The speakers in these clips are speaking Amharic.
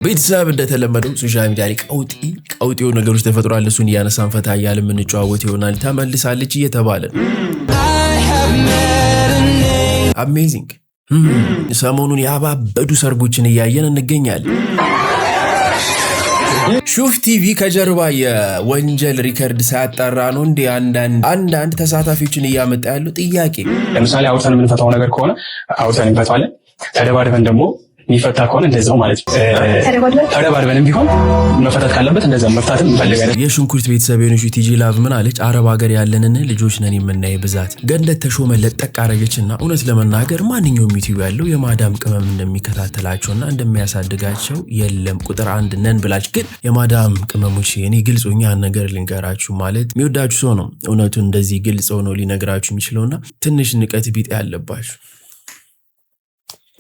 ቤተሰብ፣ እንደተለመደው social media ላይ ቀውጢ ቀውጢ የሆኑ ነገሮች ተፈጥሯል። እሱን እያነሳን ፈታ እያለ የምንጨዋወት ይሆናል። ተመልሳለች እየተባለ ነው። Amazing። ሰሞኑን ያባበዱ ሰርጎችን እያየን እንገኛለን። ሹፍ ቲቪ ከጀርባ የወንጀል record ሳያጣራ ነው እንዲ አንዳንድ ተሳታፊዎችን እያመጣ ያለው ጥያቄ። ለምሳሌ አውርተን የምንፈታው ነገር ከሆነ አውርተን እንፈታዋለን። ተደባድበን ደግሞ የሚፈታ ከሆነ እንደዛው ማለት ነው። ተደባድበንም ቢሆን መፈታት ካለበት እንደዛ መፍታትም እንፈልጋለን። የሽንኩርት ቤተሰብ የሆነች ቲጂ ላቭ ምን አለች? አረብ ሀገር ያለንን ልጆች ነን የምናይ ብዛት። ገነት ተሾመ ለጠቅ አረገችና እውነት ለመናገር ማንኛውም ዩቲዩብ ያለው የማዳም ቅመም እንደሚከታተላቸውና እንደሚያሳድጋቸው የለም፣ ቁጥር አንድ ነን ብላች። ግን የማዳም ቅመሞች፣ እኔ ግልጽ ሆኜ አንድ ነገር ልንገራችሁ፣ ማለት የሚወዳችሁ ሰው ነው እውነቱን እንደዚህ ግልጽ ሆኖ ሊነግራችሁ የሚችለውና ትንሽ ንቀት ቢጤ ያለባችሁ።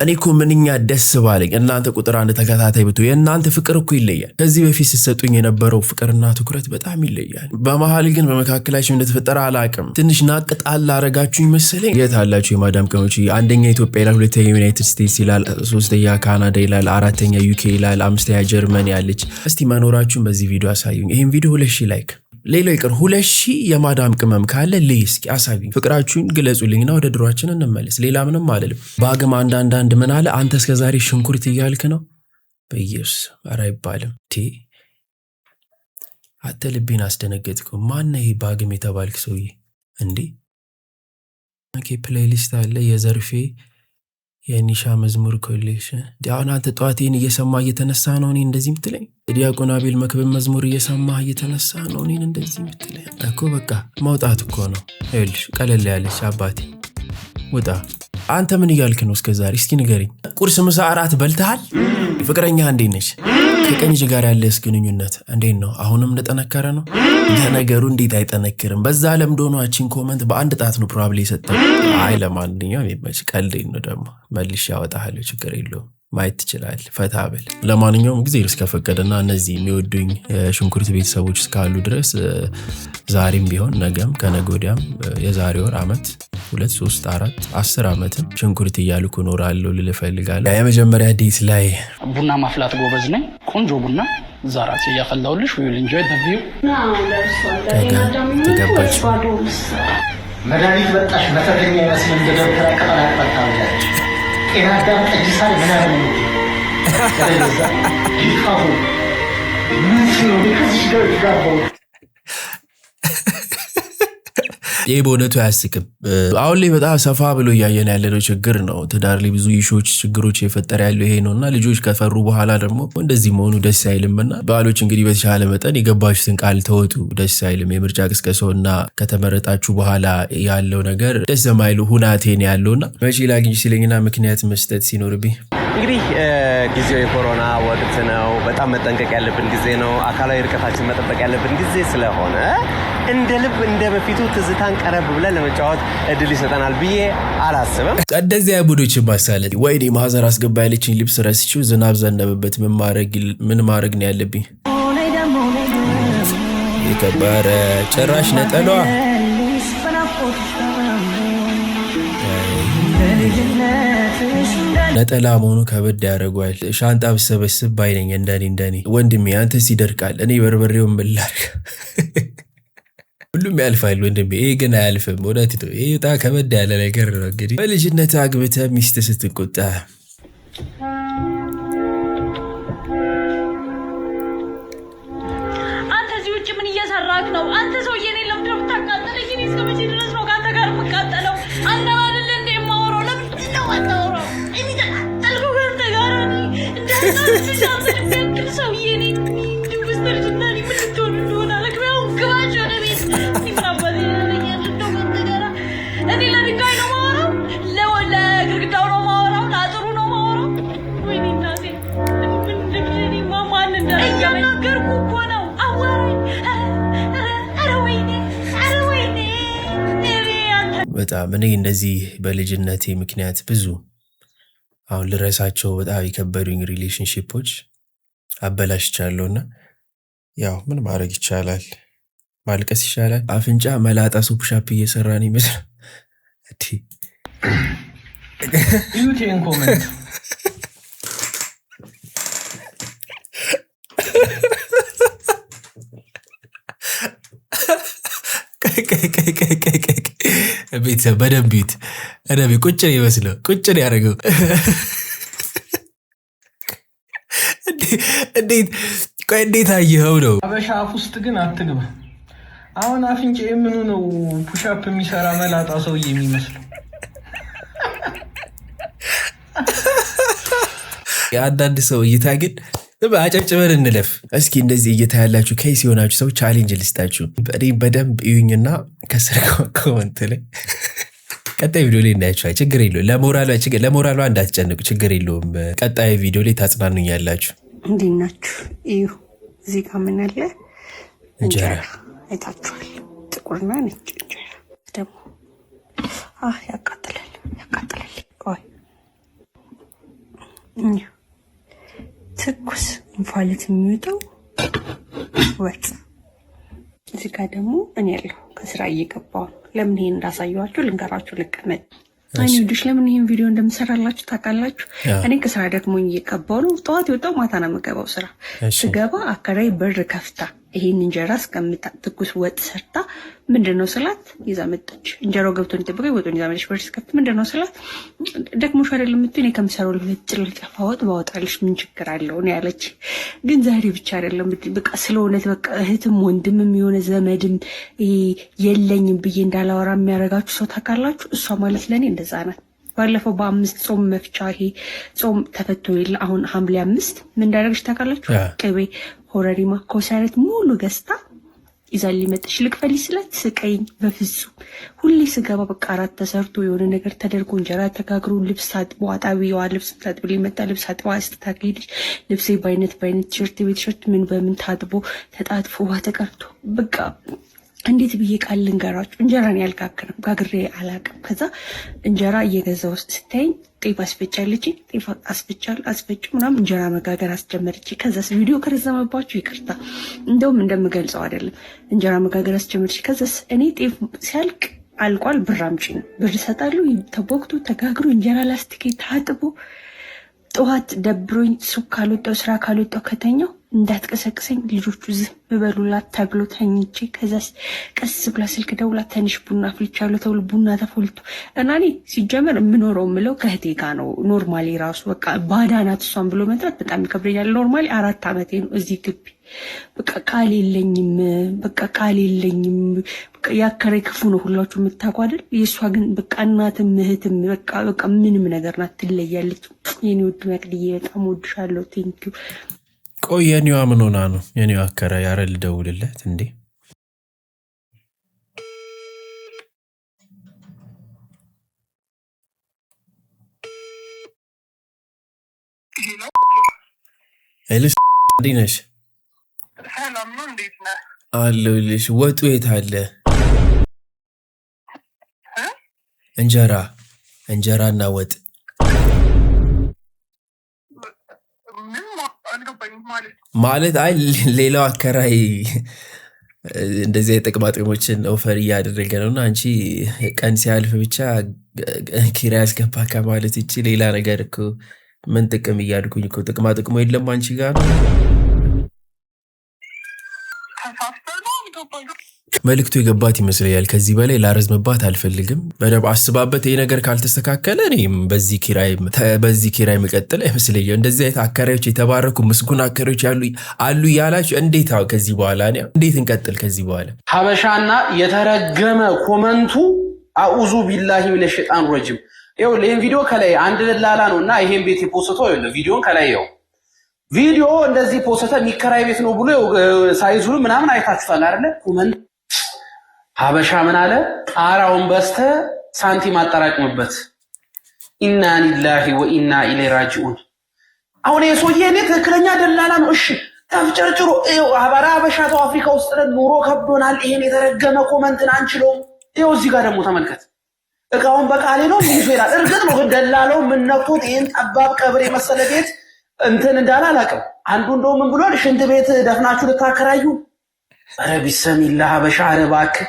እኔ እኮ ምንኛ ደስ ባለኝ እናንተ ቁጥር አንድ ተከታታይ ብትሆኑ። የእናንተ ፍቅር እኮ ይለያል። ከዚህ በፊት ስትሰጡኝ የነበረው ፍቅርና ትኩረት በጣም ይለያል። በመሀል ግን በመካከላችን እንደተፈጠረ አላቅም። ትንሽ ናቅ ጣል አረጋችሁኝ መሰለኝ። የት አላችሁ የማዳም ቅመሞች? አንደኛ ኢትዮጵያ ይላል፣ ሁለተኛ ዩናይትድ ስቴትስ ይላል፣ ሶስተኛ ካናዳ ይላል፣ አራተኛ ዩኬ ይላል፣ አምስተኛ ጀርመኒ ያለች። እስቲ መኖራችሁን በዚህ ቪዲዮ አሳዩኝ። ይህም ቪዲዮ 2000 like፣ ሌላው ይቅር 2000 የማዳም ቅመም ካለ ልይ እስኪ አሳዩኝ፣ ፍቅራችሁን ግለጹልኝና ወደ ድሯችን እንመለስ። ሌላ ምንም አልልም። ባግም አንድ አንድ አንድ ምን አለ? አንተ እስከዛሬ ሽንኩርት እያልክ ነው። በኢየሱስ ኧረ አይባልም። ቴ አንተ ልቤን አስደነገጥከው። ማነህ ይሄ ባግም የተባልክ ሰውዬ እንዴ? Okay፣ playlist አለ፣ የዘርፌ የኒሻ መዝሙር collection። አሁን አንተ ጠዋት ይህን እየሰማ እየተነሳ ነው እኔን እንደዚህ የምትለኝ? የዲያቆን አቤል መክብብ መዝሙር እየሰማ እየተነሳ ነው እኔን እንደዚህ የምትለኝ? እኮ በቃ መውጣት እኮ ነው። ይኸውልሽ ቀለል ያለች፣ አባቴ ውጣ። አንተ ምን እያልክ ነው እስከዛሬ? እስኪ ንገረኝ። ቁርስ፣ ምሳ፣ እራት በልተሃል? ፍቅረኛ እንዴት ነች? ከቀኝ እጅ ጋር ያለስ ግንኙነት እንዴት ነው? አሁንም እንደጠነከረ ነው? ለነገሩ እንዴት አይጠነክርም? በዛ ለምዶ ነው። አቺን comment በአንድ ጣት ነው probably የሰጠው። አይ ለማንኛውም ይመች፣ ቀልዴን ነው ደግሞ፣ መልሼ ያወጣሃለሁ። ችግር የለውም፣ ማየት ትችላለህ። ፈታ በል። ለማንኛውም ጊዜ እስከፈቀደና እነዚህ የሚወዱኝ የሽንኩርት ቤተሰቦች እስካሉ ድረስ ዛሬም ቢሆን፣ ነገም፣ ከነገ ወዲያም፣ የዛሬ ወር፣ ዓመት፣ 2፣ 3፣ 4፣ 10 ዓመትም ሽንኩርት እያልኩ እኖራለሁ ልል እፈልጋለሁ። የመጀመሪያ date ላይ ቡና ማፍላት ጎበዝ ነኝ። ቆንጆ ቡና እዛ ራሴ እያፈላሁልሽ we'll enjoy the view። ተገባች። መድኃኒት በጣሽ መተተኛ ይመስል እንደ ደብተራ ቅጠላ ቅጠል ታበዛለች። ጤና አዳም ጠጅ ሳር ምናምን ነው። ዲቃሁ ምን ሲሆን ከዚህ ጋር የተጋባው? ይህ በእውነቱ አያስቅም። አሁን ላይ በጣም ሰፋ ብሎ እያየን ያለነው ችግር ነው። ትዳር ላይ ብዙ issue ዎች፣ ችግሮች የፈጠረ ያለው ይሄ ነው እና ልጆች ከፈሩ በኋላ ደግሞ እንደዚህ መሆኑ ደስ አይልም እና ባሎች እንግዲህ በተሻለ መጠን የገባችሁትን ቃል ተወጡ። ደስ አይልም። የምርጫ ቅስቀሳው እና ከተመረጣችሁ በኋላ ያለው ነገር ደስ የማይሉ ሁናቴን ያለው እና መቼ ላግኝ ሲለኝና ምክንያት መስጠት ሲኖርብኝ። እንግዲህ ጊዜው የኮሮና ወቅት ነው። በጣም መጠንቀቅ ያለብን ጊዜ ነው። አካላዊ ርቀታችን መጠበቅ ያለብን ጊዜ ስለሆነ እንደ ልብ እንደ በፊቱ ትዝታን ቀረብ ብለን ለመጫወት እድል ይሰጠናል ብዬ አላስብም። እንደዚያ ቡዶችን ማሳለጥ። ወይኔ ማዘር አስገባ ያለችኝ ልብስ ረስቼው ዝናብ ዘነበበት። ምን ማድረግ ነው ያለብኝ? የከበረ ጭራሽ ነጠሏ ነጠላ መሆኑ ከበድ ያደርገዋል። ሻንጣ ብሰበስብ ባይነኝ እንደኔ እንደኔ። ወንድሜ አንተስ ይደርቃል። እኔ በርበሬውን ምን ላድርግ? ሁሉም ያልፋል ወንድሜ፣ ይሄ ግን አያልፍም። እውነት ነው። ይሄ በጣም ከበድ ያለ ነገር ነው። እንግዲህ በልጅነት አግብተህ ሚስት ስትቆጣ። አንተ እዚህ ውጭ ምን እየሰራክ ነው? አንተ ሰውዬ እኔን ለምንድን ነው የምታቃጥለኝ? እኔ እስከ መቼ ድረስ ነው ከአንተ ጋር የምቃጠለው? አንተ አይደለ እንደ የማወራው? ለምንድን ነው የማታወራው? እኔ ተቃጠልኩ ከአንተ ጋር። እኔ እንደ ህፃን ልጅ አንተን የሚያክል ሰውዬ እኔ እንዲሁ በስተርጅና እኔ ምን ልትሆን እንደሆነ አላውቅም። አሁን ግባሽ ወደ ቤት። እኔ ምን አባቴ ያደርገኛል እንደው ከአንተ ጋር? እኔ ለድንጋይ ነው የማወራው? ለግድግዳው ነው የማወራው? ለአጥሩ ነው የማወራው? ወይኔ እናቴ፣ ምን እንደምን ማን እያናገርኩ እኮ ነው። አዋራኝ። ኧረ ወይኔ፣ ኧረ ወይኔ፣ እኔ አንተ በጣም እኔ እንደዚህ በልጅነቴ ምክንያት ብዙ አሁን ልረሳቸው በጣም የከበዱኝ relationship ኦች አበላሽቻለሁ እና ያው ምን ማድረግ ይቻላል? ማልቀስ ይሻላል። አፍንጫ መላጣ ሰው push up እየሰራ ነው ይመስላል። እንዴ! እዩት ይሄን comment። ቆይ ቆይ ቆይ ቆይ። ቤተሰብ በደንብ ይዩት። በደንብ ቁጭ ነው ይመስለው፣ ቁጭ ነው ያደረገው። እንዴት፣ ቆይ እንዴት አየኸው ነው? አበሻ አፍ ውስጥ ግን አትግባ። አሁን አፍንጫ የምኑ ነው push up የሚሰራ መላጣ ሰውዬ የሚመስለው? የአንዳንድ ሰው እይታ ግን ዝም አጨብጭበን እንለፍ እስኪ። እንደዚህ እይታ ያላችሁ case የሆናችሁ ሰው challenge ልስጣችሁ። እኔ በደንብ እዩኝና ከስር comment ላይ ቀጣይ ቪዲዮ ላይ እናያችኋል። ችግር የለውም። ለሞራሏ እንዳትጨንቁ፣ ችግር የለውም። ቀጣይ ቪዲዮ ላይ ታጽናኑኛላችሁ። እንዴት ናችሁ? እዩ፣ እዚህ ጋር ምን አለ? እንጀራ። እንጀራ አይታችኋል። ጥቁርና ነጭ እንጀራ ደግሞ ያቃጥላል፣ ያቃጥላል። ቆይ እዩ፣ ትኩስ እንፋሎት የሚወጣው ወጥ። እዚህ ጋር ደግሞ እኔ ያለሁ ከስራ እየገባሁ ነው። ለምን ይሄን እንዳሳየኋችሁ ልንገራችሁ። ልቀመጥ። እኔ ውዶች፣ ለምን ይሄን ቪዲዮ እንደምሰራላችሁ ታውቃላችሁ? እኔ ከስራ ደክሞኝ እየገባሁ ነው። ጠዋት የወጣው ማታ ነው የምገባው ስራ። ስገባ አከራይ በር ከፍታ ይሄን እንጀራ አስቀምጣ ትኩስ ወጥ ሰርታ ምንድን ነው ስላት ይዛ መጣች። እንጀራው ገብቶ እንዲጠብቀኝ ወጡን ይዛ መጣች። በር ስከፍት ምንድን ነው ስላት ደክሞሽ አይደል የምትይው፣ እኔ ከምሰራው ጭልጨፋ ወጥ ባወጣልሽ ምን ችግር አለው ነው ያለች። ግን ዛሬ ብቻ አይደለም፣ በቃ ስለ እውነት በቃ እህትም ወንድምም የሆነ ዘመድም ይሄ የለኝም ብዬ እንዳላወራ የሚያደርጋችሁ ሰው ታውቃላችሁ። እሷ ማለት ለእኔ እንደዛ ናት። ባለፈው በ5 ጾም መፍቻ፣ ይሄ ጾም ተፈቶ የለ አሁን ሐምሌ 5፣ ምን እንዳደረገች ታውቃላችሁ? ቅቤ፣ ኮረሪማ፣ ኮሰረት ሙሉ ገዝታ ይዛልኝ መጣች። ልክፈልሽ ስላት ስቀኝ፣ በፍጹም። ሁሌ ስገባ በቃ አራት ተሰርቶ የሆነ ነገር ተደርጎ እንጀራ ተጋግሮ ልብስ ታጥቦ አጣቢዋ ልብስ ታጥቦ ሊመጣ ልብስ አጥባ አስጥታ ከሄደች ልብሴ በአይነት በአይነት ቲሸርት ቤት ምን በምን ታጥቦ ተጣጥፎ ውሃ ተቀርቶ በቃ እንዴት ብዬ ቃል ልንገራችሁ? እንጀራን ያልጋግርም፣ ጋግሬ አላቅም። ከዛ እንጀራ እየገዛ ውስጥ ስታይኝ ጤፍ አስፈጫለች፣ ጤፍ አስፈጫል አስፈጭ ምናምን እንጀራ መጋገር አስጀመረች። ከዛስ ቪዲዮ ከረዘመባችሁ ይቅርታ፣ እንደውም እንደምገልጸው አይደለም። እንጀራ መጋገር አስጀመረች። ከዛስ እኔ ጤፍ ሲያልቅ አልቋል፣ ብር አምጪ ነው፣ ብር እሰጣለሁ። ተቦክቶ ተጋግሮ እንጀራ ላስቲኬ ታጥቦ ጠዋት ደብሮኝ ሱቅ ካልወጣሁ ስራ ካልወጣሁ ከተኛሁ እንዳትቀሰቅሰኝ ልጆቹ ዝም በሉላት ተብሎ ተኝቼ ከዛ ቀስ ብላ ስልክ ደውላ ተንሽ ቡና አፍልቻለሁ ተብሎ ቡና ተፈልቶ እና እኔ ሲጀመር የምኖረው የምለው ከእህቴ ጋ ነው። Normally ራሱ በቃ ባዳ ናት እሷን ብሎ መጥራት በጣም ይከብደኛል። Normally 4 ዓመቴ ነው እዚህ ግቢ። በቃ ቃል የለኝም። በቃ ቃል የለኝም። በቃ የአከራይ ክፉ ነው ሁላችሁ የምታውቁ አይደል? የእሷ ግን በቃ እናትም እህትም በቃ ምንም ነገር ናት፣ ትለያለች። የኔ ውድ መቅድዬ በጣም ወድሻለሁ። Thank you። ቆይ የኔዋ ምን ሆና ነው? የኔዋ አከራይ፣ ኧረ ልደውልለት እንዴ። Hello፣ እንዴት ነሽ? ሰላም ነው። እንዴት ነህ? አለሁልሽ። ወጡ የት አለ? እንጀራ፣ እንጀራና ወጥ። ምን አልገባኝም ማለት። ማለት አይ ሌላው አከራይ እንደዚህ አይነት ጥቅማ ጥቅሞችን offer እያደረገ ነው እና አንቺ ቀን ሲያልፍ ብቻ ኪራይ አስገባ ከማለት ውጭ ሌላ ነገር እኮ ምን ጥቅም እያልኩኝ እኮ ጥቅማ ጥቅሙ የለም አንቺ ጋር ነው። ተሳስተህ ነው፣ አልገባኝም። መልእክቱ የገባት ይመስለኛል። ከዚህ በላይ ላረዝምባት አልፈልግም። በደንብ አስባበት። ይህ ነገር ካልተስተካከለ እኔም በዚህ ኪራይ መቀጠል አይመስለኝም። እንደዚህ አይነት አከራዮች፣ የተባረኩ ምስጉን አከራዮች ያሉ አሉ እያላችሁ እንዴት አዎ፣ ከዚህ በኋላ እኔ እንዴት እንቀጥል ከዚህ በኋላ? ሀበሻና የተረገመ comment ኡ أعوذ بالله من الشيطان الرجيم። ይኸውልህ ይሄን ቪዲዮ ከላይ አንድ ደላላ ነው እና ይሄን ቤት የፖስተው፣ ይኸውልህ ቪዲዮን ከላይ ይኸው ቪዲዮ እንደዚህ ፖስተ የሚከራይ ቤት ነው ብሎ size ኡን ምናምን አይታችሁታል አይደለ? Comment ሀበሻ ምን አለ? ጣራውን በስተ ሳንቲም አጠራቅምበት። إنا لله وإنا إليه راجعون። አሁን ይሄ ሰውዬ እኔ ትክክለኛ ደላላ ነው። እሺ ተፍጨርጭሮ አባራ ሀበሻ ተው፣ አፍሪካ ውስጥ ነን፣ ኑሮ ከብዶናል። ይሄን የተረገመ comment ን አንችለውም። ይኸው እዚህ ጋር ደግሞ ተመልከት። እቃውን በቃሌ ነው ይዞ ይላል። እርግጥ ነው ግን ደላላው ምን ነክቶት ይሄን ጠባብ ቀብር የመሰለ ቤት እንትን እንዳለ አላውቅም። አንዱ እንደው ምን ብሏል? ሽንት ቤት ደፍናችሁ ልታከራዩ። ኧረ ቢሰሚላ ሀበሻ፣ ኧረ እባክህ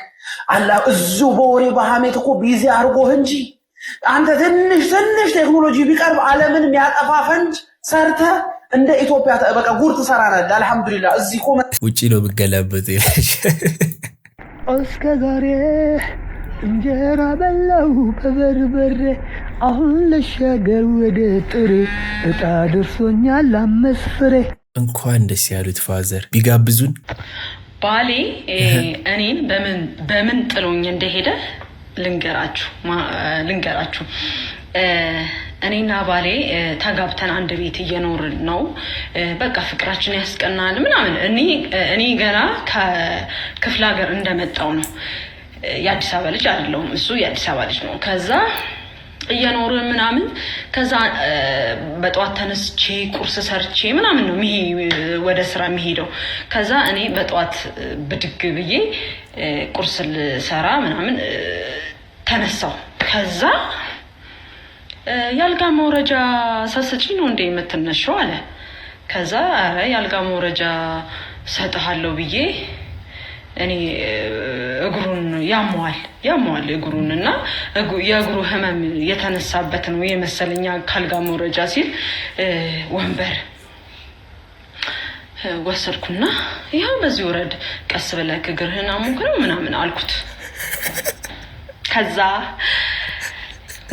አላ እዚሁ በወሬ በሐሜት እኮ busy አድርጎህ እንጂ አንተ ትንሽ ትንሽ ቴክኖሎጂ ቢቀርብ ዓለምን የሚያጠፋ ፈንጅ ሰርተህ እንደ ኢትዮጵያ በቃ ጉድ ትሰራናለህ። አልሐምዱሊላህ እዚህ እኮ ውጭ ነው የምገላበጥ ይላል። እስከ ዛሬ እንጀራ በላው በበርበሬ፣ አሁን ልሻገር ወደ ጥሬ፣ እጣ ደርሶኛል 5 ፍሬ። እንኳን ደስ ያሉት father፣ ቢጋብዙን። ባሌ እኔን በምን ጥሎኝ እንደሄደ ልንገራችሁ። እኔና ባሌ ተጋብተን አንድ ቤት እየኖርን ነው። በቃ ፍቅራችን ያስቀናል ምናምን። እኔ ገና ከክፍለ ሀገር እንደመጣው ነው። የአዲስ አበባ ልጅ አይደለሁም። እሱ የአዲስ አበባ ልጅ ነው። ከዛ እየኖርን ምናምን፣ ከዛ በጠዋት ተነስቼ ቁርስ ሰርቼ ምናምን ነው ወደ ስራ የሚሄደው። ከዛ እኔ በጠዋት ብድግ ብዬ ቁርስ ልሰራ ምናምን ተነሳው። ከዛ የአልጋ መውረጃ ሳትሰጪኝ ነው እንዴ የምትነሺው አለ። ከዛ ኧረ የአልጋ መውረጃ ሰጥሃለሁ ብዬ እኔ እግሩን ያመዋል ያመዋል እግሩን፣ እና የእግሩ ህመም የተነሳበት ነው የመሰለኛ ካልጋ መውረጃ ሲል ወንበር ወሰድኩና ይኸው በዚህ ውረድ፣ ቀስ ብለህ እግርህን አሞክረው ምናምን አልኩት። ከዛ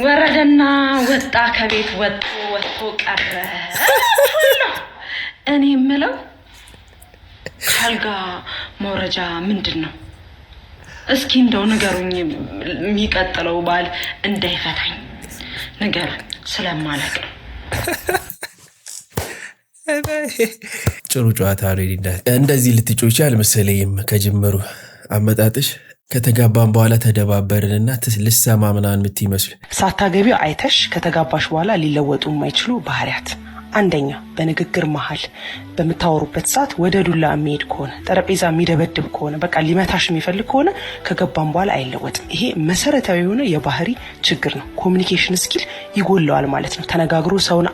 ወረደና ወጣ፣ ከቤት ወጥቶ ወጥቶ ቀረ። እኔ የምለው ካልጋ መውረጃ ምንድን ነው? እስኪ እንደው ንገሩኝ። የሚቀጥለው ባል እንዳይፈታኝ ንገሩኝ፣ ስለማለቅ ነው። ጥሩ ጨዋታ ነው። እንደዚህ ልትጮች አልመሰለኝም ከጅምሩ አመጣጥሽ። ከተጋባን በኋላ ተደባበርንና ልሰማ ምናምን የምትይመስሉ። ሳታገቢው አይተሽ ከተጋባሽ በኋላ ሊለወጡ የማይችሉ ባህሪያት። አንደኛ፣ በንግግር መሀል በምታወሩበት ሰዓት ወደ ዱላ የሚሄድ ከሆነ፣ ጠረጴዛ የሚደበድብ ከሆነ፣ በቃ ሊመታሽ የሚፈልግ ከሆነ ከገባም በኋላ አይለወጥም። ይሄ መሰረታዊ የሆነ የባህሪ ችግር ነው። Communication skill ይጎለዋል ማለት ነው። ተነጋግሮ ሰውን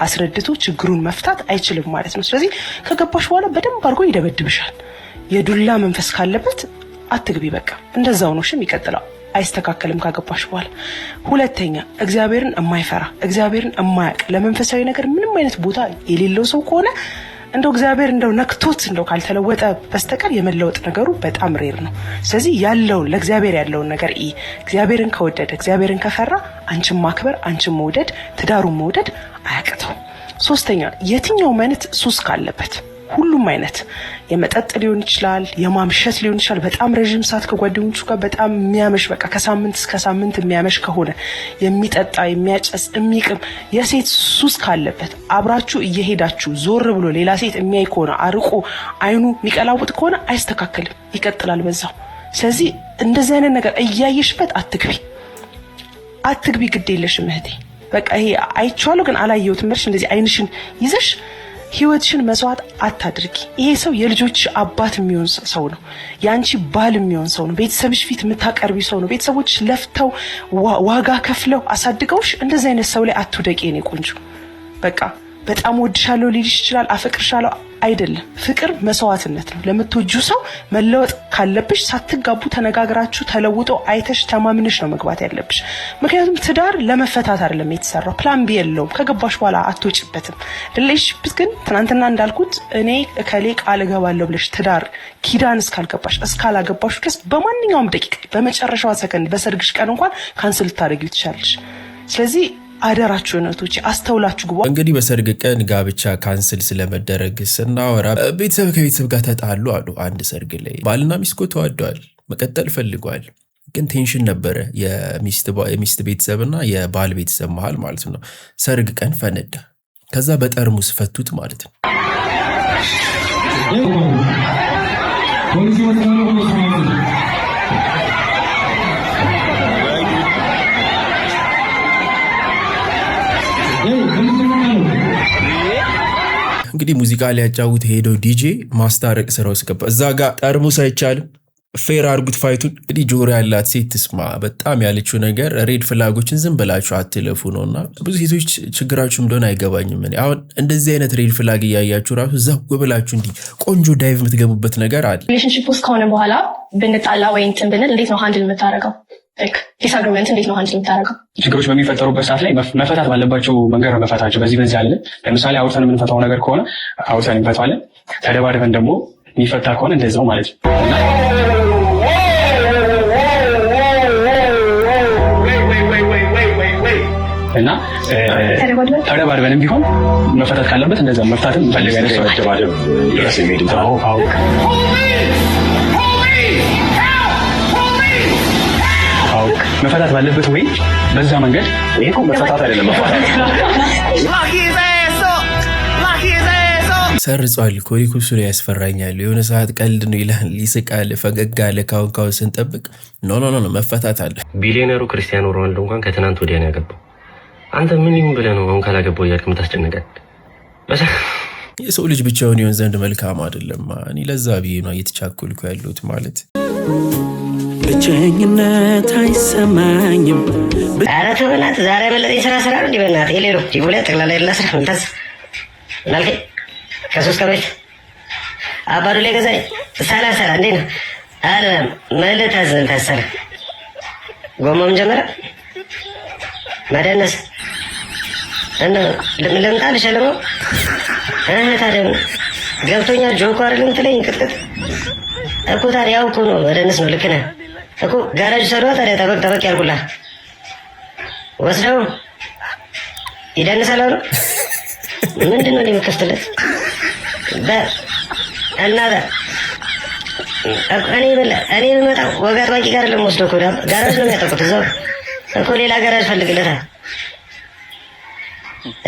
አስረድቶ ችግሩን መፍታት አይችልም ማለት ነው። ስለዚህ ከገባሽ በኋላ በደንብ አድርጎ ይደበድብሻል። የዱላ መንፈስ ካለበት አትግቢ። በቃ እንደዛው ነው የሚቀጥለው፣ አይስተካከልም ካገባሽ በኋላ። ሁለተኛ፣ እግዚአብሔርን የማይፈራ፣ እግዚአብሔርን የማያውቅ፣ ለመንፈሳዊ ነገር ምንም አይነት ቦታ የሌለው ሰው ከሆነ፣ እንደው እግዚአብሔር እንደው ነክቶት እንደው ካልተለወጠ በስተቀር የመለወጥ ነገሩ በጣም rare ነው። ስለዚህ ያለውን ለእግዚአብሔር ያለውን ነገር እግዚአብሔርን ከወደደ፣ እግዚአብሔርን ከፈራ አንቺን ማክበር፣ አንቺን መውደድ፣ ትዳሩን መውደድ አያቅተው። ሶስተኛ፣ የትኛውም አይነት ሱስ ካለበት፣ ሁሉም አይነት የመጠጥ ሊሆን ይችላል፣ የማምሸት ሊሆን ይችላል። በጣም ረዥም ሰዓት ከጓደኞቹ ጋር በጣም የሚያመሽ፣ በቃ ከሳምንት እስከ ሳምንት የሚያመሽ ከሆነ፣ የሚጠጣ፣ የሚያጨስ፣ የሚቅም፣ የሴት ሱስ ካለበት፣ አብራችሁ እየሄዳችሁ ዞር ብሎ ሌላ ሴት የሚያይ ከሆነ፣ አርቆ አይኑ የሚቀላውጥ ከሆነ አይስተካከልም፣ ይቀጥላል በዛው። ስለዚህ እንደዚህ አይነት ነገር እያየሽበት አትግቢ፣ አትግቢ። ግድ የለሽም እህቴ። በቃ ይሄ አይቼዋለሁ ግን አላየሁትም ብለሽ እንደዚህ አይንሽን ይዘሽ ህይወትሽን መስዋዕት አታድርጊ። ይሄ ሰው የልጆች አባት የሚሆን ሰው ነው። የአንቺ ባል የሚሆን ሰው ነው። ቤተሰብሽ ፊት የምታቀርቢ ሰው ነው። ቤተሰቦች ለፍተው ዋጋ ከፍለው አሳድገውሽ እንደዚህ አይነት ሰው ላይ አትውደቂ የኔ ቆንጆ። በቃ በጣም ወድሻለሁ ሊልሽ ይችላል። አፈቅርሻለሁ አይደለም። ፍቅር መስዋዕትነት ነው። ለምትወጂው ሰው መለወጥ ካለብሽ ሳትጋቡ ተነጋግራችሁ ተለውጦ አይተሽ ተማምነሽ ነው መግባት ያለብሽ። ምክንያቱም ትዳር ለመፈታት አይደለም የተሰራው። Plan B የለውም። ከገባሽ በኋላ አትወጭበትም። Relationship ግን ትናንትና እንዳልኩት እኔ እከሌ ቃል እገባለሁ ብለሽ ትዳር ኪዳን እስካልገባሽ፣ እስካላገባሽ ድረስ በማንኛውም ደቂቃ፣ በመጨረሻዋ ሰከንድ፣ በሰርግሽ ቀን እንኳን cancel ልታደርጊው ትችላለሽ። ስለዚህ አደራችሁ እህቶቼ አስተውላችሁ ግቡ። እንግዲህ በሰርግ ቀን ጋብቻ cancel ስለመደረግ ስናወራ ቤተሰብ ከቤተሰብ ጋር ተጣሉ አሉ። አንድ ሰርግ ላይ ባልና ሚስት እኮ ተዋደዋል፣ መቀጠል ፈልገዋል። ግን tension ነበረ የሚስት ቤተሰብና የባል ቤተሰብ መሃል ማለት ነው። ሰርግ ቀን ፈነዳ። ከዛ በጠርሙስ ፈቱት ማለት ነው። እንግዲህ ሙዚቃ ሊያጫውት ሄደው ዲጄ ማስታረቅ ስራ ውስጥ ገባ። እዛ ጋር ጠርሙስ አይቻልም። Fair አርጉት fight ኡን። እንግዲህ ጆሮ ያላት ሴት ትስማ። በጣም ያለችው ነገር red flag ኦችን ዝም ብላችሁ አትለፉ ነው። እና ብዙ ሴቶች ችግራችሁ እንደሆነ አይገባኝም። እኔ አሁን እንደዚህ አይነት red flag እያያችሁ ራሱ ዘው ብላችሁ እንዲህ ቆንጆ dive የምትገቡበት ነገር አለ። Relationship ውስጥ ከሆነ በኋላ ብንጣላ ወይ እንትን ብንል እንዴት ነው handle የምታደርገው? Disagreement እንዴት ነው handle የምታደርገው? ችግሮች በሚፈጠሩበት ሰዓት ላይ መፈታት ባለባቸው መንገድ ነው መፈታቸው። በዚህ በዚህ አለ። ለምሳሌ አውርተን የምንፈታው ነገር ከሆነ አውርተን እንፈታዋለን። ተደባድበን ደግሞ የሚፈታ ከሆነ እንደዛው ማለት ነው። እና ተደባድበንም ቢሆን መፈታት ካለበት እንደዛ መፍታትም ፈልግ አይነት ሰው መደባደብ ድረስ የሚሄድ አዎ አዎ። አዎ፣ መፈታት ባለበት ወይ በዛ መንገድ። ይሄ እኮ መፈታት አይደለም፣ መፋታት። ሰርጿል እኮ። እኔ እኮ እሱ ነው ያስፈራኛል። የሆነ ሰዓት ቀልድ ነው ይላል፣ ይስቃል፣ ፈገግ አለ። ካሁን ካሁን ስንጠብቅ no, no, no፣ መፈታት አለ። ቢሊዮነሩ ክርስቲያኖ ሮናልዶ እንኳን ከትናንት ወዲያ ነው ያገባው። አንተ ምን ይሁን ብለህ ነው አሁን ካላገባው እያልክ የምታስጨንቀን? የሰው ልጅ ብቻውን ይሆን ዘንድ መልካም አይደለም። እኔ ለዛ ብዬ ነው እየተቻኮልኩ ያለሁት ማለት። ብቸኝነት አይሰማኝም። ኧረ ተው በእናትህ፣ ዛሬ ያመለጠኝ ስራ ስራ ነው እንዲህ በእናትህ የሌሎ ዲቦላ ጠቅላላ የሌላ ስራ ምን ታዝ ምን አልከኝ? ከ3 ቀን በፊት አባዱ ላይ ገዛኝ ሳላሰራ እንዴት ነው አይደለም ምን ልታዘዝ ታሰረ ጎማም ጀመረ መደነስ እና ልምጣ ልሸልመው ታዲያ ገብቶኛል። ጆኮ አይደለም የምትለኝ ቅጥቅጥ እኮ ታዲያ ያው እኮ ነው መደነስ ነው። ልክ ነህ እኮ። ጋራጅ ሰዷ ታዲያ ጠበቅ ጠበቅ ያልኩላ ወስደው ይደንሳል አሉ። ምንድን ነው የምከፍትለት? እና እኔ የምመጣው ወግ አጥባቂ ጋር ለመወስደው እኮ ጋራጅ ነው የሚያጠቁት እዛው እኮ ሌላ ጋራጅ ፈልግለታል።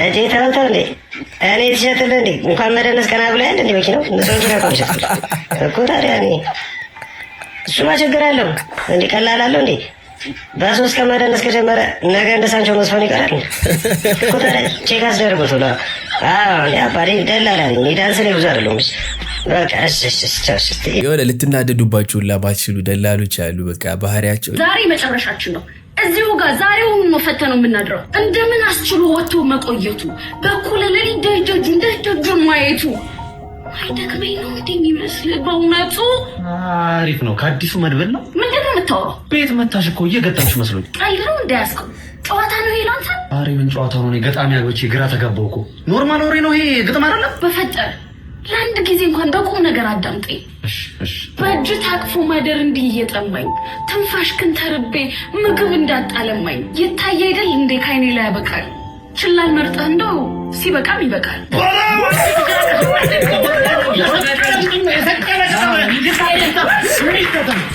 እጄ ተበልተው እንዴ እኔ ትሸጥልህ እንዴ እንኳን መደነስ ቀና ብሎ ያለ እንዴ መኪናው ንጹህ መኪና እኮ ነው እኮ ታዲያ እኔ እሱማ ችግር አለው እንዴ ቀላል አለው እንዴ በ3 ቀን መደነስ ከጀመረ ነገ እንደ ሳንቾ መስፈኑ ይቀራል እኮ። ታዲያ check አስደርጉት ብሎ አዎ እንዴ አባቴ ደላላ ነኝ እኔ ዳንስ ላይ ብዙ አይደለሁም። በቃ እሺ እሺ እሺ እሺ። የሆነ ልትናደዱባችሁ ሁላ ባትችሉ ደላሎች አሉ። በቃ ባህሪያቸው ዛሬ መጨረሻችን ነው። እዚሁ ጋር ዛሬውን ነው ፈተነው የምናድረው። እንደምን አስችሎ ወጥቶ መቆየቱ በኩለ ሌሊት ደጅ ደጁን ማየቱ አይደክመኝ ነው እንዴ የሚመስል በእውነቱ? አሪፍ ነው። ከአዲሱ መድብል ነው። ምንድን ነው የምታወራው? ቤት መታሽ እኮ እየገጠምሽ መስሎኝ። ቀልድ ነው እንዳያስከው ጨዋታ ነው ይሄ ላንተ? ኧረ ምን ጨዋታ ነው? እኔ ገጣሚ አግብቼ ግራ ተጋባሁ እኮ። Normal ወሬ ነው ይሄ፣ ግጥም አይደለም። በፈጠረ ለአንድ ጊዜ እንኳን በቁም ነገር አዳምጠኝ። በእጅ ታቅፎ ማደር እንዲህ እየጠማኝ ትንፋሽ ክንተርቤ ምግብ እንዳጣለማኝ ይታይ አይደል እንዴ ከአይኔ ላይ ያበቃል። ችላል መርጠህ እንደው ሲበቃም ይበቃል።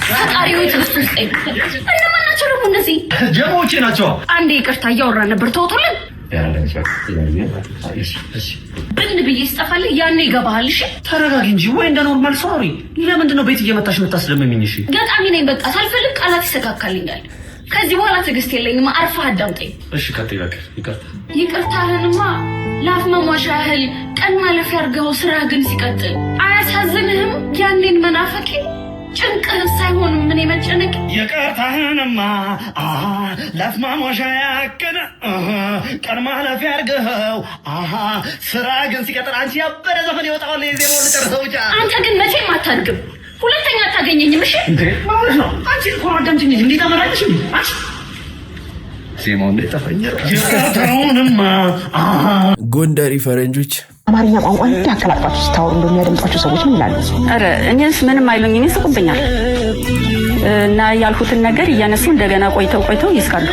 ፈጣሪ ሆይ ትዕግስት ስጠኝ። እነማን ናቸው ደግሞ እነዚህ? ጀማዎቼ ናቸው። አንዴ ይቅርታ እያወራን ነበር፣ ተውጡልን። ብን ብዬ ስጠፋልህ ያኔ ይገባሃል። እሺ ተረጋጊ እንጂ ወይ እንደ normal ሰው አውሪ። ለምንድን ነው ቤት እየመታሽ የምታስደምሚኝ? እሺ ገጣሚ ነኝ። በቃ ሳልፈልግ ቃላት ይሰካካልኛል። ከዚህ በኋላ ትዕግስት የለኝም። አርፈህ አዳምጠኝ። እሺ፣ ቀጥይ። በቃ ይቅርታ። ይቅርታህንማ ላፍ መሟሻ ያህል ቀን ማለፊያ አድርገው ስራህ ግን ሲቀጥል አያሳዝንህም? ያኔን መናፈቄ ጭንቅህ ሳይሆን ምን የመጨነቅ ይቅርታህንማ ላፍ ማሟሻ ያክል ቀን ማለፊያ አድርገኸው ስራ ግን ሲቀጥል አንቺ ያበደ ዘፈን ይወጣዋል። የዜማውን ልጨርሰው ብቻ። አንተ ግን መቼም አታድግም። ሁለተኛ አታገኘኝም። እሺ እንዴ ማለት ነው። አንቺ እኮ አዳምጪኝ እንጂ እንዴት አመራጭሽ እንዴ አንቺ ዜማው እንዳይጠፋኝ ይቅርታውንማ ጎንደሪ ፈረንጆች። አማርኛ ቋንቋ እንዲህ አቀላጥፋችሁ ስታወሩ እንደሚያደምጧቸው ሰዎች ምን ይላሉ? ኧረ እኔንስ ምንም አይሉኝ፣ እኔ ይስቁብኛል። እና ያልኩትን ነገር እያነሱ እንደገና ቆይተው ቆይተው ይስቃሉ።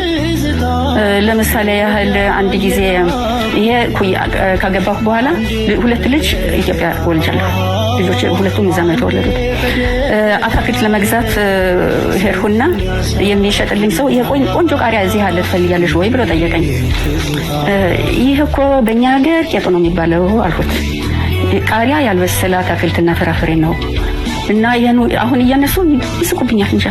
ለምሳሌ ያህል አንድ ጊዜ ይሄ ካገባሁ በኋላ ሁለት ልጅ ኢትዮጵያ ወልጃለሁ። ልጆች ሁለቱም እዛ ነው የተወለዱት። አታክልት ለመግዛት ሄድኩና የሚሸጥልኝ ሰው ይሄ ቆንጆ ቃሪያ እዚህ አለ ትፈልጊያለሽ ወይ ብሎ ጠየቀኝ። ይህ እኮ በእኛ ሀገር ቄጡ ነው የሚባለው አልኩት። ቃሪያ ያልበሰለ አታክልትና ፍራፍሬ ነው እና ይህን አሁን እያነሱ ይስቁብኛል እንጃ።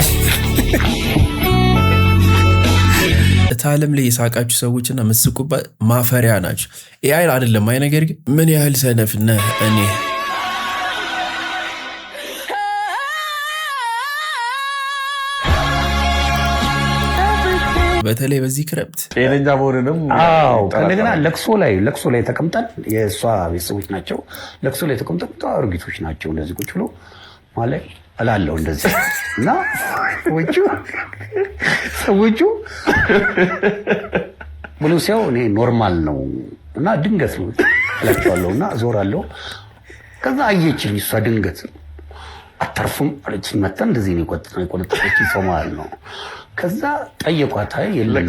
እታለም ላይ የሳቃችሁ ሰዎችና የምትስቁባት ማፈሪያ ናቸው። AI አይደለም። አይ ነገር ግን ምን ያህል ሰነፍ ነህ እኔ። በተለይ በዚህ ክረምት ጤነኛ መሆንንም አዎ ከእንደገና ለቅሶ ላይ ተቀምጠን የእሷ ቤተሰቦች ናቸው። ለቅሶ ላይ ተቀምጠን አሮጊቶች ናቸው። እንደዚህ ቁጭ ብሎ ማለት እላለሁ እንደዚህ እና ሰዎቹ ብሎ ሲያው እኔ normal ነው እና ድንገት ነው እላቸዋለሁ እና ዞራለሁ። ከዛ አየችኝ እሷ ድንገት አታርፉም አለችኝ። መታ እንደዚህ ነው የቆነጠጠችኝ ሰው ማለት ነው። ከዛ ጠየቋት። አይ የለም፣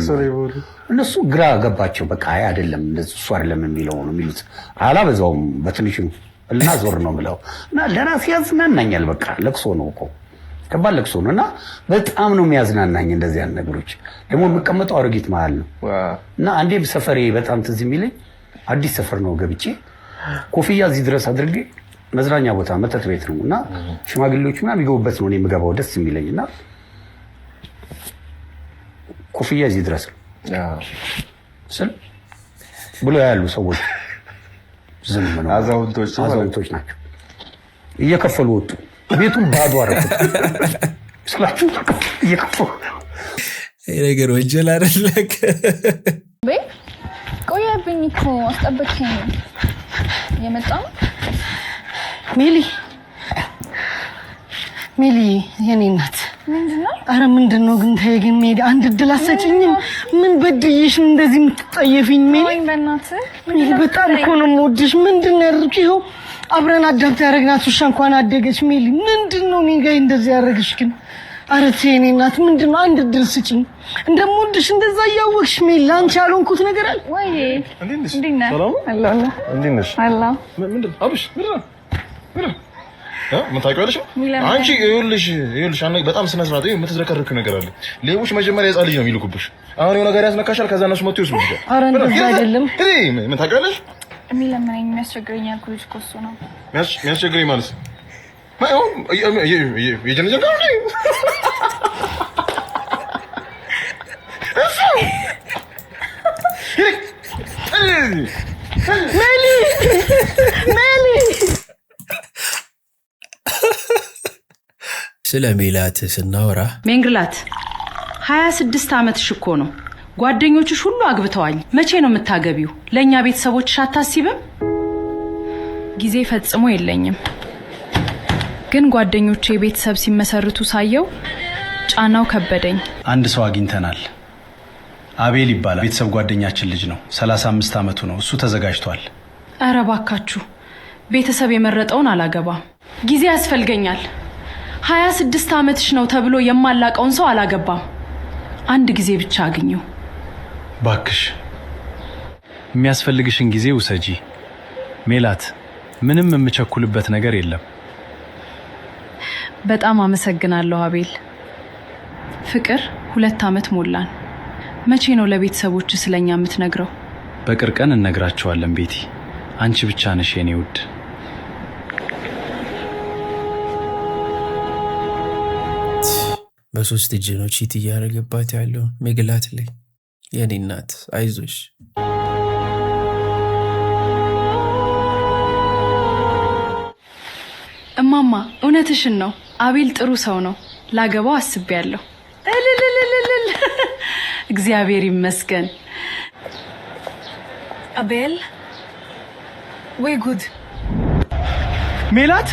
እነሱ ግራ ገባቸው። በቃ አይ አይደለም፣ እንደዚህ እሱ አይደለም የሚለው ነው የሚሉት። አላበዛውም፣ በትንሹ እና ዞር ነው የምለው እና ለራሴ ያዝናናኛል። በቃ ለቅሶ ነው እኮ፣ ከባድ ለቅሶ ነው እና በጣም ነው የሚያዝናናኝ እንደዚህ ያሉ ነገሮች። ደግሞ የምቀመጠው አሮጊት መሀል ነው እና አንዴ ሰፈሬ በጣም ትዝ የሚለኝ አዲስ ሰፈር ነው፣ ገብቼ ኮፍያ እዚህ ድረስ አድርጌ፣ መዝናኛ ቦታ መጠጥ ቤት ነው እና ሽማግሌዎች ምናምን የሚገቡበት ነው፣ እኔ የምገባው ደስ የሚለኝ እና ኮፍያ እዚህ ድረስ ነው ስል ብሎ ያሉ ሰዎች ዝም ነው። አዛውንቶች። አዛውንቶች ናቸው። እየከፈሉ ወጡ። ቤቱን ባዶ አደረጉት ስላችሁ እየከፈሉ። ይሄ ነገር ወንጀል አይደለ? ቤ ቆየብኝ እኮ፣ አስጠበቅከኝ። የመጣ ነው። ሜሊ፣ ሜሊ የኔ እናት። ምንድን ነው? አረ ምንድን ነው ግን? ተይ ግን ሜሊ፣ አንድ እድል አትሰጭኝም? ምን በድዬሽ ነው እንደዚህ የምትጠየፊኝ? ሜሊ። ተወኝ በእናትህ። ሜሊ፣ በጣም እኮ ነው የምወድሽ። ምንድን ነው ያደረግሽ? ይኸው አብረን adopt ያደረግናት ውሻ እንኳን አደገች። ሜሊ፣ ምንድን ነው እኔ ጋር እንደዚህ ያደረግሽ ግን? አረ ተይ የኔ እናት፣ ምንድን ነው? አንድ እድል ስጭኝ። እንደምወድሽ እንደዛ እያወቅሽ ሜሊ፣ ለአንቺ ያልሆንኩት ነገር አለ? ወይ እንዴት ነህ? ሰላም? አለሁልህ። እንዴት ነሽ? አለሁ። ምንድን አብሽ? ምንድን ነው? ምንድን ነው? ምን ታውቂዋለሽ? ሚላን። አንቺ ይኸውልሽ፣ ይኸውልሽ አንድ በጣም ስነ ስርዓት ይኸው የምትዝረከረኪው ነገር አለ። ሌቦች መጀመሪያ የህፃን ልጅ ነው የሚልኩብሽ። አሁን የሆነ ነገር ያስነካሻል፣ ከዛ እነሱ መጥቶ ይወስዱብሻል። አረ እንደዛ አይደለም። እኔ ምን ታውቂዋለሽ? የሚለምነኝ፣ የሚያስቸግረኝ ያልኩህ ልጅ እኮ እሱ ነው። የሚያስቸግረኝ ማለት የጀነጀን ጋር ነው እሱ። ሜሊ፣ ሜሊ። ስለ ሜላት ስናወራ ሜንግላት፣ 26 ዓመትሽ እኮ ነው። ጓደኞችሽ ሁሉ አግብተዋል። መቼ ነው የምታገቢው? ለእኛ ቤተሰቦችሽ አታስቢም? ጊዜ ፈጽሞ የለኝም። ግን ጓደኞቼ ቤተሰብ ሲመሰርቱ ሳየው ጫናው ከበደኝ። አንድ ሰው አግኝተናል። አቤል ይባላል። ቤተሰብ ጓደኛችን ልጅ ነው። 35 ዓመቱ ነው። እሱ ተዘጋጅቷል። እረ ባካችሁ፣ ቤተሰብ የመረጠውን አላገባም። ጊዜ ያስፈልገኛል። 26 ዓመትሽ ነው ተብሎ የማላቀውን ሰው አላገባም። አንድ ጊዜ ብቻ አግኘው። ባክሽ የሚያስፈልግሽን ጊዜ ውሰጂ። ሜላት፣ ምንም የምቸኩልበት ነገር የለም። በጣም አመሰግናለሁ አቤል። ፍቅር፣ 2 ዓመት ሞላን። መቼ ነው ለቤተሰቦች ስለኛ የምትነግረው? በቅርብ ቀን እነግራቸዋለን። ቤቲ፣ አንቺ ብቻ ነሽ የኔ ውድ። በሶስት እጅ ነው cheat እያደረገባት ያለው ሜግላት ላይ። የኔ እናት አይዞሽ። እማማ፣ እውነትሽን ነው። አቤል ጥሩ ሰው ነው። ላገባው አስቤያለሁ። እልልልልልል! እግዚአብሔር ይመስገን። አቤል፣ ወይ ጉድ! ሜላት፣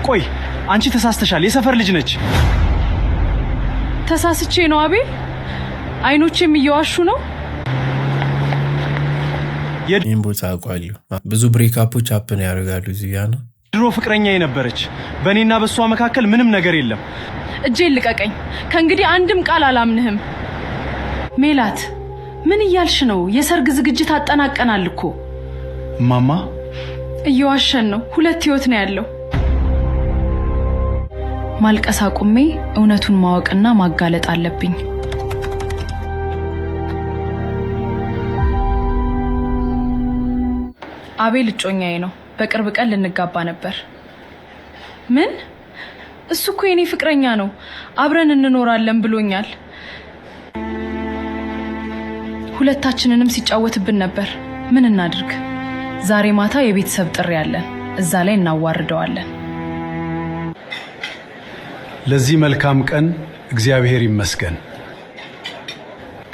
ቆይ አንቺ ተሳስተሻል። የሰፈር ልጅ ነች። ተሳስቼ ነው አቤል? አይኖቼም እየዋሹ ነው። ይህን ቦታ አውቃለሁ። ብዙ breakup ኦች happen ያደርጋሉ እዚህ ጋ ነው። ድሮ ፍቅረኛ የነበረች፣ በእኔና በእሷ መካከል ምንም ነገር የለም። እጄን ልቀቀኝ። ከእንግዲህ አንድም ቃል አላምንህም። ሜላት፣ ምን እያልሽ ነው? የሰርግ ዝግጅት አጠናቀናል እኮ። ማማ። እየዋሸን ነው። ሁለት ህይወት ነው ያለው። ማልቀስ አቁሜ እውነቱን ማወቅና ማጋለጥ አለብኝ። አቤል እጮኛዬ ነው። በቅርብ ቀን ልንጋባ ነበር። ምን? እሱ እኮ የኔ ፍቅረኛ ነው። አብረን እንኖራለን ብሎኛል። ሁለታችንንም ሲጫወትብን ነበር። ምን እናድርግ? ዛሬ ማታ የቤተሰብ ጥሪ አለን። እዛ ላይ እናዋርደዋለን። ለዚህ መልካም ቀን እግዚአብሔር ይመስገን።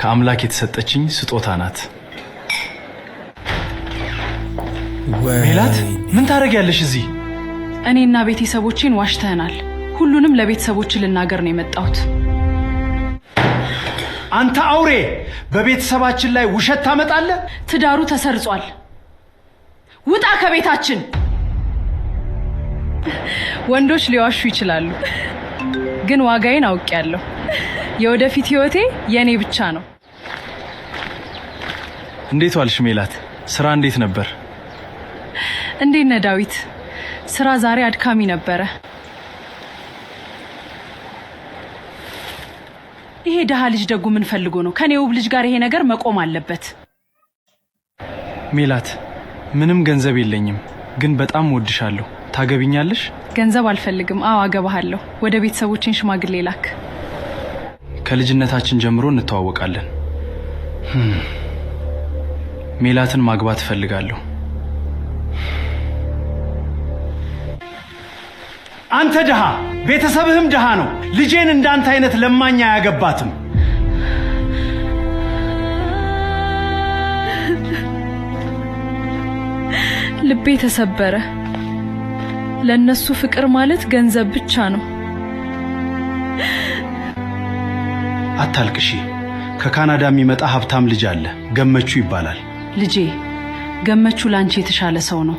ከአምላክ የተሰጠችኝ ስጦታ ናት። ሜላት፣ ምን ታደርጊያለሽ እዚህ? እኔና ቤተሰቦቼን ዋሽተህናል። ሁሉንም ለቤተሰቦች ልናገር ነው የመጣሁት። አንተ አውሬ! በቤተሰባችን ላይ ውሸት ታመጣለህ? ትዳሩ ተሰርጿል። ውጣ ከቤታችን። ወንዶች ሊዋሹ ይችላሉ፣ ግን ዋጋዬን አውቄያለሁ። የወደፊት ህይወቴ የእኔ ብቻ ነው። እንዴት ዋልሽ ሜላት? ስራ እንዴት ነበር? እንዴት ነህ ዳዊት? ስራ ዛሬ አድካሚ ነበረ። ይሄ ድሃ ልጅ ደጉ ምን ፈልጎ ነው? ከኔ ውብ ልጅ ጋር ይሄ ነገር መቆም አለበት። ሜላት፣ ምንም ገንዘብ የለኝም፣ ግን በጣም ወድሻለሁ። ታገቢኛለሽ? ገንዘብ አልፈልግም። አዎ አገባሃለሁ። ወደ ቤተሰቦቼን ሽማግሌ ላክ። ከልጅነታችን ጀምሮ እንተዋወቃለን። ሜላትን ማግባት እፈልጋለሁ። አንተ ድሃ፣ ቤተሰብህም ድሃ ነው። ልጄን እንዳንተ አይነት ለማኛ አያገባትም። ልቤ ተሰበረ። ለእነሱ ፍቅር ማለት ገንዘብ ብቻ ነው። አታልቅሺ። ከካናዳ የሚመጣ ሀብታም ልጅ አለ፣ ገመቹ ይባላል። ልጄ ገመቹ ለአንቺ የተሻለ ሰው ነው።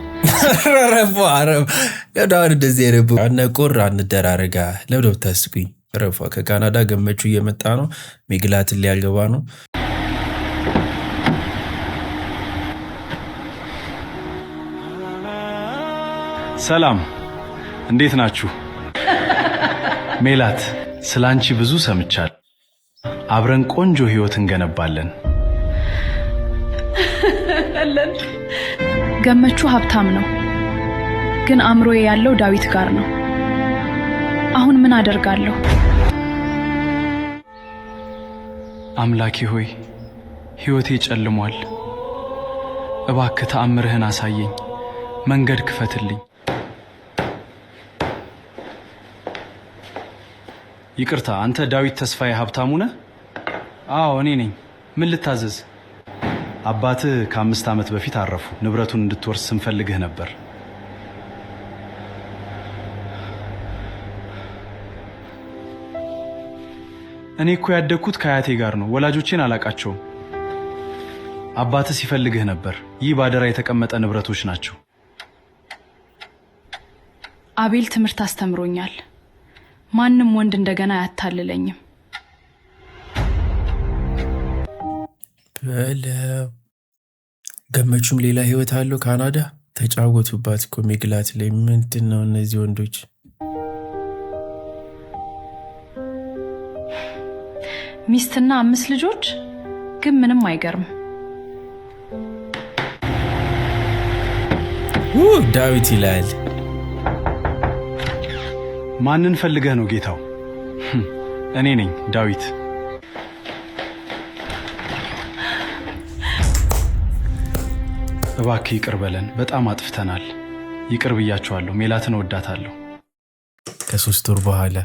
ረፉ አረፍ አሁን እንደዚህ ረቡ አነቆር አንደራረጋ ለምደ ብታስቁኝ። ረፏ ከካናዳ ገመቹ እየመጣ ነው። ሜግላትን ሊያገባ ነው። ሰላም፣ እንዴት ናችሁ? ሜላት፣ ስለ አንቺ ብዙ ሰምቻለሁ። አብረን ቆንጆ ህይወት እንገነባለን። ገመቹ ሀብታም ነው፣ ግን አእምሮዬ ያለው ዳዊት ጋር ነው። አሁን ምን አደርጋለሁ? አምላኬ ሆይ ሕይወቴ ጨልሟል። እባክህ ተአምርህን አሳየኝ፣ መንገድ ክፈትልኝ። ይቅርታ፣ አንተ ዳዊት ተስፋዬ ሀብታሙ ነህ? አዎ እኔ ነኝ። ምን ልታዘዝ? አባትህ ከ5 ዓመት በፊት አረፉ። ንብረቱን እንድትወርስ ስንፈልግህ ነበር። እኔ እኮ ያደግኩት ከአያቴ ጋር ነው። ወላጆቼን አላቃቸውም። አባትህ ሲፈልግህ ነበር። ይህ ባደራ የተቀመጠ ንብረቶች ናቸው። አቤል ትምህርት አስተምሮኛል። ማንም ወንድ እንደገና አያታልለኝም። በለው ገመቹም ሌላ ህይወት አለው። ካናዳ ተጫወቱባት እኮ ሜግላት ላይ። ምንድን ነው እነዚህ ወንዶች? ሚስትና 5 ልጆች ግን ምንም አይገርም። ዳዊት ይላል። ማንን ፈልገህ ነው ጌታው? እኔ ነኝ ዳዊት። እባክህ ይቅር በለን፣ በጣም አጥፍተናል። ይቅር ብያችኋለሁ። ሜላትን እወዳታለሁ። ከ3 ወር በኋላ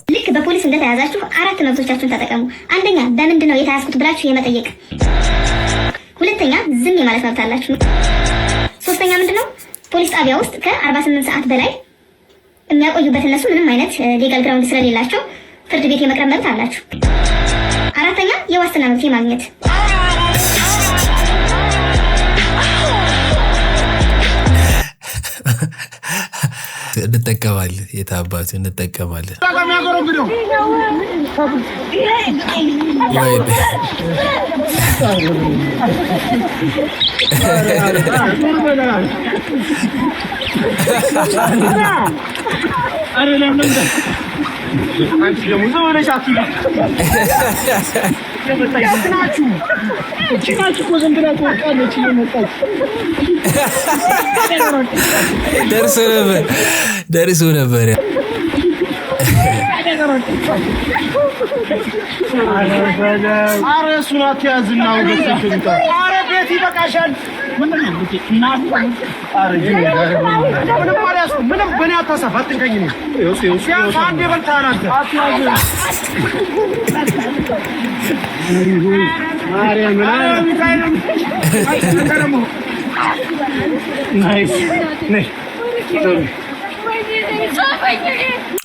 ልክ በፖሊስ እንደተያዛችሁ 4 መብቶቻችሁን ተጠቀሙ። አንደኛ በምንድን ነው የተያዝኩት ብላችሁ የመጠየቅ፣ ሁለተኛ ዝም የማለት መብት አላችሁ። ሶስተኛ ምንድነው ፖሊስ ጣቢያ ውስጥ ከ48 ሰዓት በላይ የሚያቆዩበት እነሱ ምንም አይነት legal ground ስለሌላቸው ፍርድ ቤት የመቅረብ መብት አላችሁ። አራተኛ የዋስትና መብት የማግኘት። እንጠቀማለን፣ የታባቱ እንጠቀማለን። ደርሶ ነበር። ኧረ እሱን አትያዝና ኧረ ቤት ይበቃሻል። ምንም በእኔ አታሳፍ፣ አትንከኝ። ቢያንስ አንዴ በልተሃል አንተ።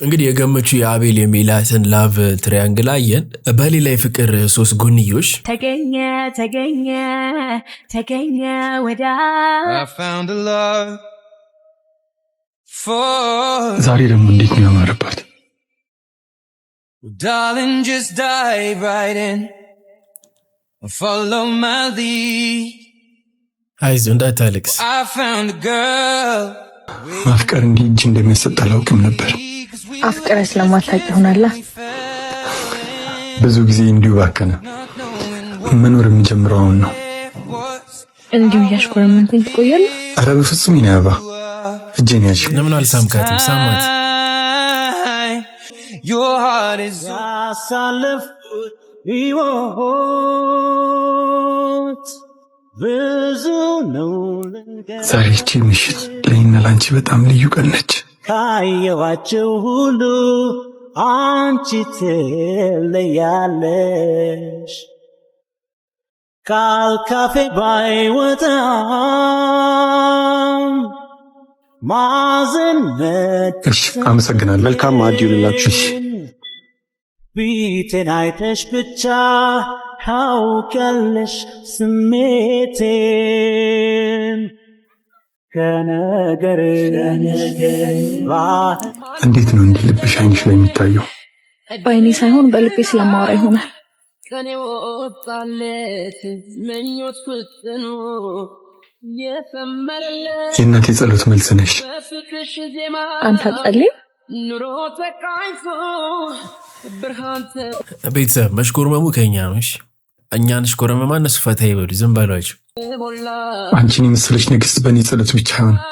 እንግዲህ የገመቹ የአቤል የሜላትን love triangle አየን። በሌላ የፍቅር ሶስት ጎንዮሽ ተገኘ ተገኘ ተገኘ ወዳጅ። Found a love for ዛሬ ደግሞ እንዴት ነው ያማረባት! Darling, just dive right in. Follow my lead. አይዞህ እንዳታለቅስ። I found a girl. ማፍቀር እንዲህ እጅ እንደሚያሰጥ አላውቅም ነበር። አፍቅረህ ስለማታውቅ ይሆናላ። ብዙ ጊዜ እንዲሁ ባከነ። መኖር የሚጀምረው አሁን ነው። እንዲሁ እያሽኮረመምከኝ ትቆያለህ። ኧረ በፍጹም የኔ አበባ፣ እጄን ያዥ። ለምን አልሳምካትም? ሳማት። Your heart is ያሳለፍኩት ሕይወት ብዙ ነው። ዛሬ ይቺ ምሽት ለእኔና ለአንቺ በጣም ልዩ ቀን ነች። ካየኋቸው ሁሉ አንቺ ትለያለሽ። ቃል ካፌ ባይወጣም ማዘን እሺ፣ አመሰግናለሁ። መልካም ማዕድ ይሁንላችሁ። ፊቴን አይተሽ ብቻ ታውቂያለሽ ስሜቴን ከነገር። እንዴት ነው እንዲህ ልብሽ አይንሽ ላይ የሚታየው? በአይኔ ሳይሆን በልቤ ስለማወራ ይሆናል። ቀኔ ወጣለት ምኞት ፍጥኖ የሰመረለት የእናቴ ጸሎት መልስ ነሽ። በፍቅርሽ ዜማ አንተ አትጸልይም? ኑሮ ተቃኝቶ ብርሃን ቤተሰብ መሽኮርመሙ ከኛ ነው። እሺ እኛን ሽኮረመማ እነሱ ፈታ ይበሉ፣ ዝም በሏቸው። ተሞላ። አንቺን የመሰለች ንግስት በእኔ ጸሎት ብቻ አይሆንም።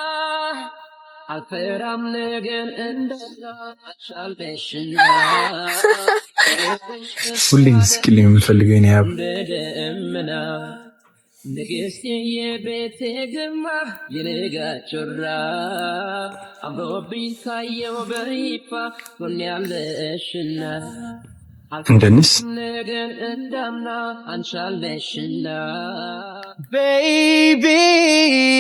አልፈራም ነገን እንዳሻልሽና ሁሌ እንድትስቂልኝ የምፈልገው የኔ አበባ። ደመና ንግስቴ የቤቴ ግርማ የንጋት ጮራ አምሮብኝ ሳየው በይፋ ጎኔ ያለሽና እንደንስ። ነገን እንዳምና አንቺ አለሽና። Baby,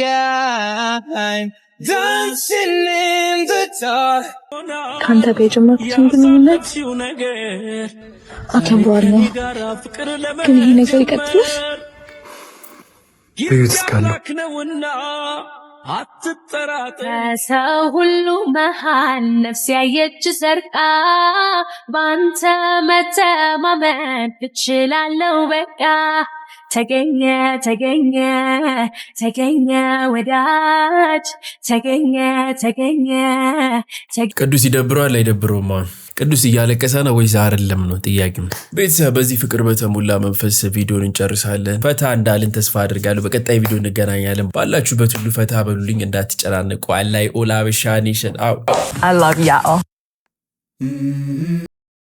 I'm dancing in the dark. ከአንተ ጋር የጀመርኩትን ግንኙነት አከብረዋለሁ። ግን ይሄ ነገር ይቀጥላል? በሕይወት እስካለሁ። ከሰው ሁሉ መሃል ነፍስ ያየች ሰርቃ በአንተ መተማመን እችላለሁ በቃ። ተገኘ ተገኘ ተገኘ ወዳጅ ተገኘ ተገኘ። ቅዱስ ይደብረዋል አይደብረውም? አሁን ቅዱስ እያለቀሰ ነው ወይስ አይደለም ነው ጥያቄው። ቤተሰብ በዚህ ፍቅር በተሞላ መንፈስ ቪዲዮን እንጨርሳለን። ፈታ እንዳልን ተስፋ አድርጋለሁ። በቀጣይ ቪዲዮ እንገናኛለን። ባላችሁበት ሁሉ ፈታ በሉልኝ፣ እንዳትጨናነቁ። አላይ ኦላ ሀበሻ nation አው I love y'all.